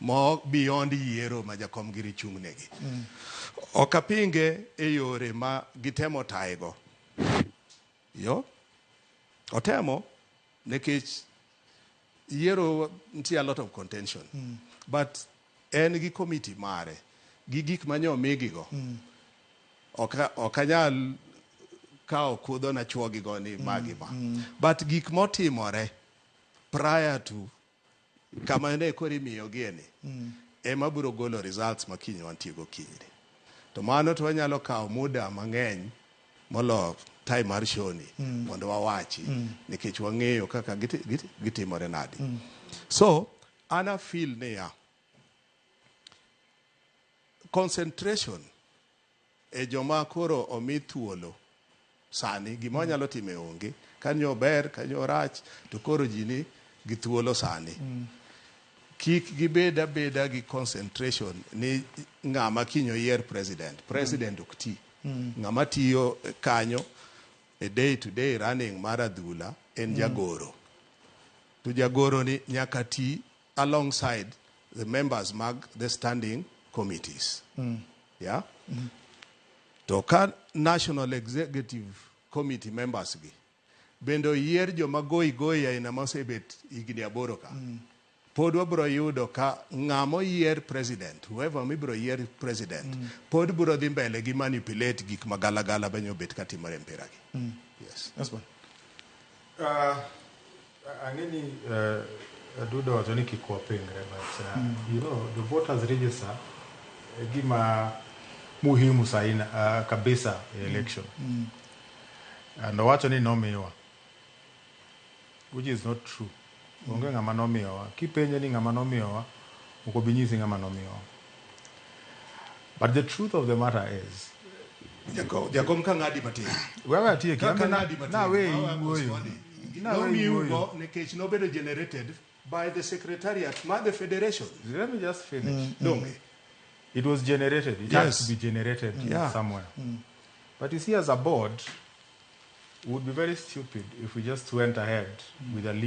Mo beyond yiero ma jakom giri chung' negi. Ok apinge e yore ma gitemo taego. Yo otemo nikech yiero nitie a lot of contention. But en gi committee mare gi gik manyo omigigo. Ok anyal kawo kudho na chuogigo ni magi ma. But gik motimore prior to kama ne koro imiyogie ni ema biro golo results ma kiny wantie go kinyni. To mano to wanyalo kawo muda mang'eny molo time mar show ni mondo wawachi nikech wang'eyo kaka gitimore nadi. So an a feel niya concentration e joma koro omi thuolo sani gima wanyalo timo e onge kanyo ber kanyo rach to koro ji ni gi thuolo sani kik gibed abeda gi concentration ni ng'ama kiny oyier president. President ok ti. Ng'ama tiyo kanyo e day to day running mar adhula en jagoro. To jagoro ni nyaka ti alongside the members mag the standing committees. Yeah? To ka National Executive Committee members gi bende oyier joma goi goi aina mosebet higni 8 ka. Pod wabiro yudo ka ng'ama oyier president, whoever mibiro yier president, pod biro dhi mbele gi manipulate gik magalagala be nyobet katimore e mpira gi. Yes. That's fine. Ang'e ni Aduda wacho ni kik wapingre, but the voters register e gima muhimu saina kabisa e election. And owacho ni nomiwa, which is not true. Onge ng'ama nomiyowa. Kipenje ni ng'ama nomiyowa, ok obi nyisi ng'ama nomiyowa. But the truth of the matter is, Jakom ka ng'adi matin. Wewe atieki, Ka ambe ng'adi matin. naweyi Mawa wuoyo. postpone. Naweyi wuoyo. Nomiugo nikech nobedo generated by the secretariat mar the federation. Let me just finish. Donge. It was generated. It had to be generated somewhere. But you see, as a board, we would be very stupid if we just went ahead with a list.